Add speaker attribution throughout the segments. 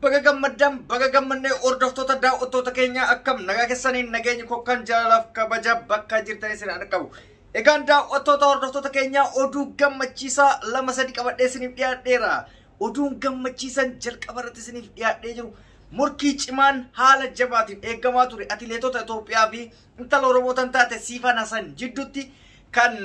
Speaker 1: Baga gammaddan, baga gammannee hordoftoota daawwattoota keenya, akkam nagaa keessaniin? Nageenyi kokkan jaalalaaf kabaja bakka jirtan isin qabu. Egaan daawwattoota hordoftoota keenya, oduu gammachiisaa lama sadi qabadhee isiniif dhiyaadheera. Oduun gammachiisan jalqaba irratti isiniif dhiyaadhee jiru, morkii cimaan haala jabaatiin eegamaa ture atileetota Itoophiyaa fi intala Oromoo tan taate Siifan Hasan jidduutti kan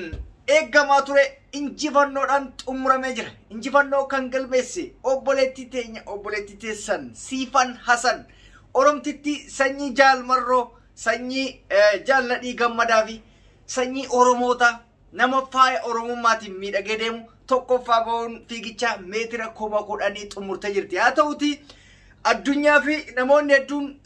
Speaker 1: eegamaa ture injifannoodhaan xumuramee jira. Injifannoo kan galmeesse obboleettii teenya, obboleettii teessan Siifan Hasan, Oromtitti sanyii Jaalmarroo, sanyii Jaalladhii Gammadaa fi sanyii Oromoota, nama faaya Oromummaatiin miidhagee deemu, tokkoffaa bahuun fiigicha meetira 10,000 xumurtee jirti. Haa ta'uti addunyaa fi namoonni hedduun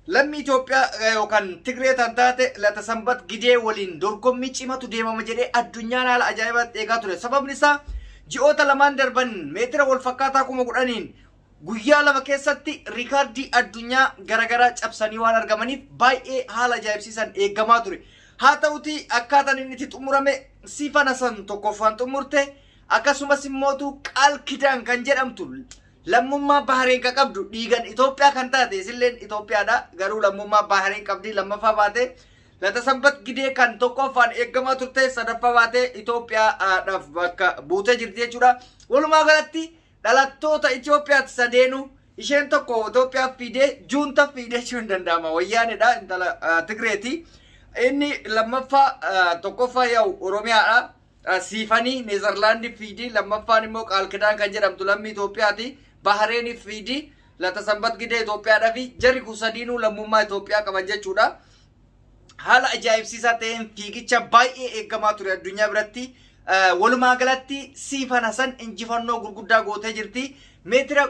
Speaker 1: lammii Itoophiyaa yookaan Tigree tan taate Latasambat Gidee waliin dorgommii cimatu deemama jedhee addunyaan haala ajaa'ibaatti eegaa ture. Sababni isaa ji'oota lamaan darban meetira wal fakkaataa 10,000n guyyaa 2 keessatti riikaardii addunyaa garaagaraa cabsanii waan argamaniif baay'ee haala ajaa'ibsiisan eegamaa ture. Haa ta'uti akkaataan inni itti xumurame, Siifan Hasan tokkoffaan xumurte, akkasumas immootu Qaal Kidaan kan jedhamtu, lammummaa Bahareen kan qabdu, dhiigan Itoophiyaa kan taate, isilleen Itoophiyaadha garuu lammummaa Bahareen qabdi, lammaffaa baate. Latasambat Gidee kan tokkoffaan eegamaa turte sadaffaa baate Itoophiyaadhaaf bakka buutee jirti jechuudha. Walumaa galatti dhalattoota Itoophiyaatti sadeenu, isheen tokko Itoophiyaaf fiidee juunta fiidee jechuun hin danda'ama, wayyaanidha, intala Tigreeti. Inni lammaffaa, tokkoffaa yaa'u Oromiyaadha. Siifanii Neezerlaandii fiidii, lammaffaan immoo Qaalkidaan kan jedhamtu lammii Itoophiyaati. Bahareeniif fiidii, Latasambat Gidee Itoophiyaadhaa fi jarri kun sadiinuu lammummaa Itoophiyaa qaban jechuudha. Haala ajaa'ibsiisaa ta'een fiigicha baay'ee eegamaa ture addunyaa biratti. Walumaa galatti Siifan Hasan injifannoo gurguddaa gootee jirti. Meetira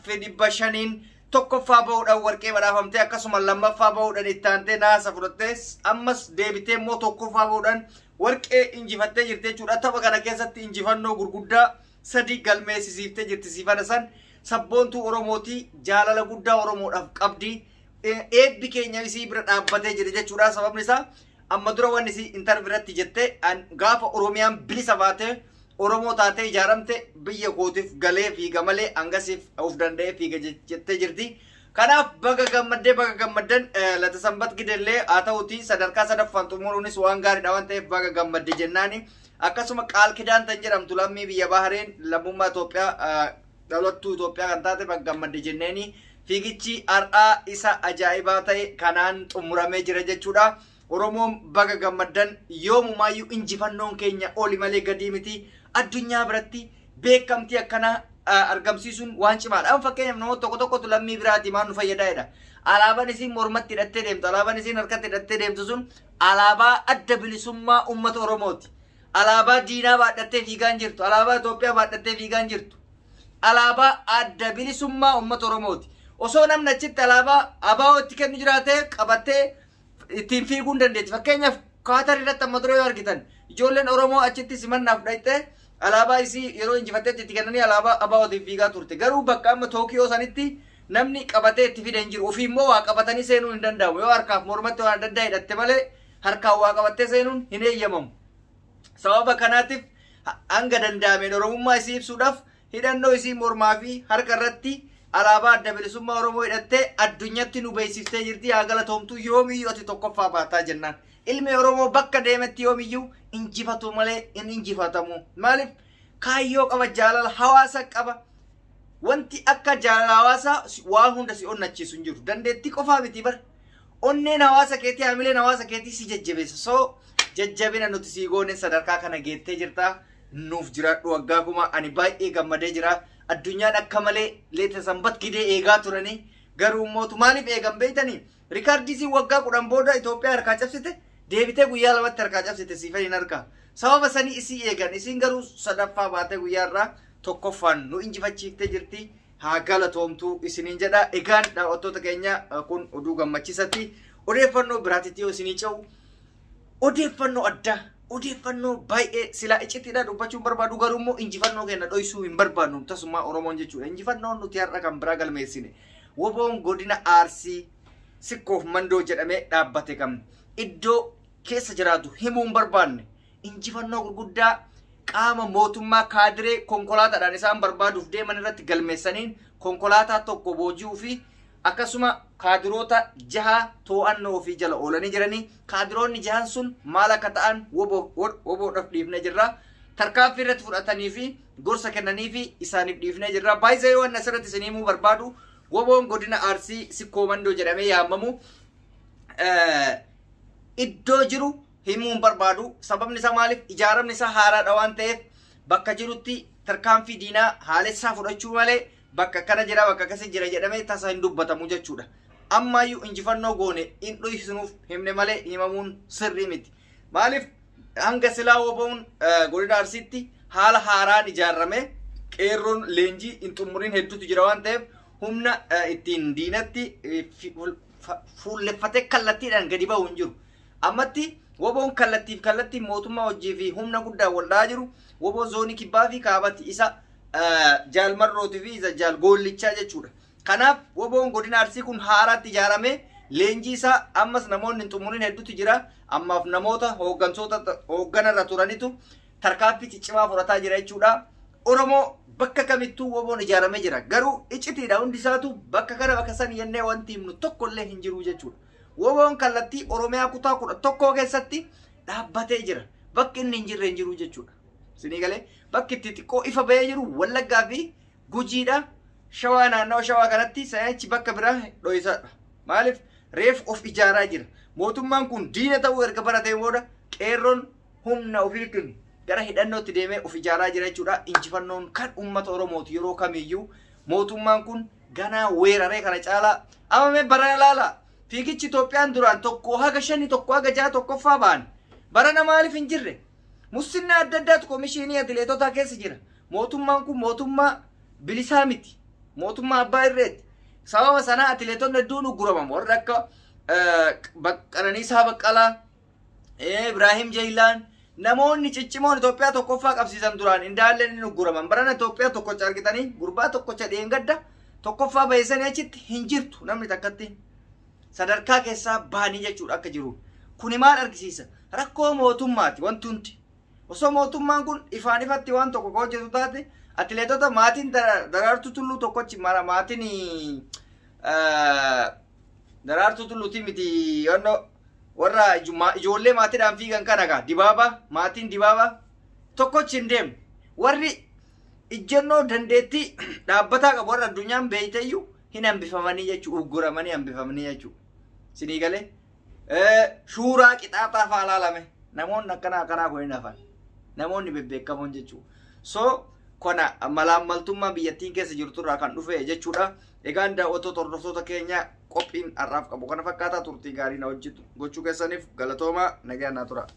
Speaker 1: 5,500n tokkoffaa bahuudhaan warqee badhaafamtee, akkasuma lammaffaa bahuudhaan itti aantee naasa fudhattee, ammas deebitee immoo tokkoffaa bahuudhaan warqee injifattee jirti jechuudha. Tapha kana keessatti injifannoo gurguddaa sadi galmeessisiiftee jirti Siifan Hasan. Sabboontuu Oromooti, jaalala guddaa Oromoodhaaf qabdi. Eebbi keenya isii bira dhaabbatee jira jechuudha. Sababni isaa amma dura wanni isii interview irratti jette, gaafa Oromiyaan bilisa baatee Oromoo taatee ijaaramte biyya kootiif galee fiiga malee hangasiif of danda'ee fiiga jettee jirti. Kanaaf baga gammaddee, baga gammaddan. Latasambat Gidellee haa ta'uti sadarkaa sadaffaan xumuruunis waan gaariidha waan ta'eef baga gammadde jennaani. Akkasuma Qaal Kidaan tan jedhamtu, lammii biyya Bahareen, lammummaa Itoophiyaa, dhalattuu Itoophiyaa kan taate, baga gammadde jenneeni. Fiigichi har'aa isa ajaa'ibaa ta'e kanaan xumuramee jira jechuudha. Oromoon baga gammaddan, yoomumaayyuu injifannoon keenya oli malee gadii miti. Addunyaa biratti beekamtii akkanaa argamsiisuun waan cimaadha. Amma fakkeenyaaf namoota tokko tokkotu lammii biraati maal nu fayyadaa jedha. Alaabaan isiin mormatti hidhattee deemtu, alaabaan isiin harkatti hidhattee deemtu sun alaabaa Adda Bilisummaa Uummata Oromooti. Alaabaa diinaa baadhattee fiigaa hin jirtu. Alaabaa Itoophiyaa baadhattee fiigaa hin jirtu. Alaabaa Adda Bilisummaa Uummata Oromooti. Osoo namni achitti alaabaa ABO itti kennu jiraatee qabattee ittiin fiiguu hin dandeetti. Fakkeenyaaf Kaatar irratti amma dura yoo argitan, ijoolleen Oromoo achitti simannaaf dhaqxee alaabaa isii yeroo injifatteetti itti kennanii alaabaa ABOtiin fiigaa turte. Garuu bakka amma Tookiyoo sanitti namni qabatee itti fide hin jiru. Ofii immoo waa qabatanii seenuun hin danda'amu. Yoo harkaaf mormatti waan adda addaa hidhatte malee harkaan waa qabattee seenuun hin eeyyamamu. Sababa kanaatiif hanga danda'ameen Oromummaa isii ibsuudhaaf hidhannoo isii mormaa fi harka irratti alaabaa Adda Bilisummaa Oromoo hidhattee addunyatti nu beeksiftee jirti. Haa galatoomtu, yoomiyyuu ati tokkoffaa baataa jennaan. Ilmi Oromoo bakka deemetti yoomiyyuu injifatu malee hin injifatamu. Maaliif? Kaayyoo qaba, jaalala hawaasa qaba. Wanti akka jaalala hawaasaa waan hunda si onnachiisu hin jiru. Dandeettii qofaa miti bar. Onneen hawaasa keetii, hamileen hawaasa keetii si jajjabeessa. So jajjabina nuti sii goone sadarkaa kana geettee jirta. Nuuf jiraadhu waggaa 1000. Ani baay'ee gammadee jira. Addunyaan akka malee Leetasambat Gidee eegaa turanii, garuu mootu maaliif eegan beektanii? Rikaardii waggaa 10 booda Itoophiyaa harkaa cabsite deebitee guyyaa 2tti harkaa cabsite Siifan hin harkaa. Sababa sanii isii eegan, isiin garuu sadaffaa baatee guyyaa irraa tokkoffaan nu injifachiiftee jirti. Haa galatoomtuu isiniin jedha. Egaan daawwattoota keenya, kun oduu gammachiisatti. Odeeffannoo biraatitti yoo isinii ce'u, odeeffannoo addaa, odeeffannoo baay'ee silaa icitiidha dubbachuun barbaadu, garuu immoo injifannoo keenya dhoksuu hin barbaadnu tasuma Oromoon jechuudha. Injifannoon nuti har'a kan biraa galmeessine, WBOn godina Arsii Sikkoof Mandoo jedhamee dhaabbate kan iddoo keessa jiraatu himuu hin barbaanne, injifannoo gurguddaa qaama mootummaa kaadiree konkolaataadhaan isaan barbaaduuf deeman irratti galmeessaniin konkolaataa tokko booji'uu fi akkasuma kaadiroota jaha to'annoo ofii jala oolanii jiranii. Kaadiroonni jahan sun maal akka ta'an woboodhaaf dhiifnee jirra. Tarkaanfii irratti fudhatanii fi gorsa kennanii fi isaaniif dhiifnee jirra. Baay'ee waan asirratti isin himuu barbaadu, woboon godina Arsii Sikkoo Mandoo jedhamee yaamamu iddoo jiru himuu hin barbaadu. Sababni isaa maaliif? Ijaaramni isaa haaraadha waan ta'eef, bakka jirutti tarkaanfii diinaa haalessaa fudhachuu malee bakka kana jira, bakka akkasii jira jedhamee tasa hin dubbatamu jechuudha. Ammayyuu injifannoo goone hin dhoysinuuf himne malee himamuun sirrii miti. Maaliif? Hanga silaa woboon godina Arsiitti haala haaraan ijaarame, qeerroon leenjii hin xumuriin hedduutu jira waan ta'eef, humna ittiin diinatti fuulleffatee kallattiidhaan gadi bahu hin jiru. Ammatti woboon kallattiif kallattii mootummaa hojii fi humna guddaa wal dha'aa jiru woboo zoonii kibbaa fi kaabatti, isa jaalmarrootii fi isa jaal goollichaa jechuudha. Kanaaf woboon godina Arsii kun haaraatti ijaarame, leenjii isaa ammas namoonni hin xumuriin hedduutu jira. Ammaaf namoota hooggantoota hoogganarra turanitu tarkaanfii ciccimaa fudhataa jira jechuudha. Oromoo bakka kamittuu woboon ijaaramee jira. Garuu icitiidha, hundi isaatu bakka kana bakka san jennee wanti himnu tokkollee hin jiru jechuudha. Woboon kallattii Oromiyaa kutaa 11 keessatti dhaabbatee jira. Bakki inni hin jirre hin jiru jechuudha. Isinii galee? Bakki itti xiqqoo ifa bahee jiru Wallaggaa fi Gujiidha. Shawaa, naannawa Shawaa kanatti sanichi bakka biraa dho'isadha. Maaliif? Reef of ijaaraa jira. Mootummaan kun diina ta'uu erga baratee booda qeerroon humna ofiitiin gara hidhannootti deemee of ijaaraa jira jechuudha. Injifannoon kan uummata Oromooti yeroo kamiyyuu. Mootummaan kun ganaa weeraree kana caalaa amma barana laala. Fiigichi Itoophiyaan duraan 1 haga 5, 1 haga 6 tokkoffaa ba'an. Barana maaliif hin jirre? Mussinna adda addaatu komishinii atileetotaa keessa jira. Mootummaan kun mootummaa bilisaa miti. Mootummaa abbaa irreeti. Sababa sanaa atileetonni hedduun ugguramamu. Warri akka Qananiisaa Baqqalaa, Ibraahim Jeeyilaan, namoonni ciccimoon Itoophiyaa tokkoffaa qabsiisan duraan indaalleen ni ugguraman. Barana Itoophiyaa tokkocha argitanii, gurbaa tokkocha dheengadda tokkoffaa bahisanii achitti hin jirtu namni takkatti. Sadarkaa keessaa bahanii jechuudha akka jiru. Kuni maal argisiisa? Rakkoo mootummaati wanti hundi. Osoo mootummaan kun ifaan ifatti waan tokko ka hojjetu taate, atileetota maatiin Daraartuu Tulluu tokkochi mara, maatiin Daraartuu Tulluutii miti, warra ijoollee maatiidhaan fiigan kana gaa Dibaabaa, maatiin Dibaabaa tokkochi hin deemne. Warri ijjennoo dandeettii dhaabbataa qabu, warra addunyaan beeyteyyuu hin hambifamanii jechuudha, ugguramanii hambifamanii jechuudha. Sinii galee? Shuuraa qixaaxaa fa'aa laalame, namoonni akkanaa akkanaa kun hin hafan. Namoonni bebbeekamoon jechuudha. So kana malaammaltummaa biyyattiin keessa jirturraa kan dhufe jechuudha. Egaan daawwattoota, hordoftoota keenya, qophiin har'aaf qabu kana fakkaataa. Turtii gaarii na hojjetu gochuu keessaniif galatoomaa, nagaan naa tura.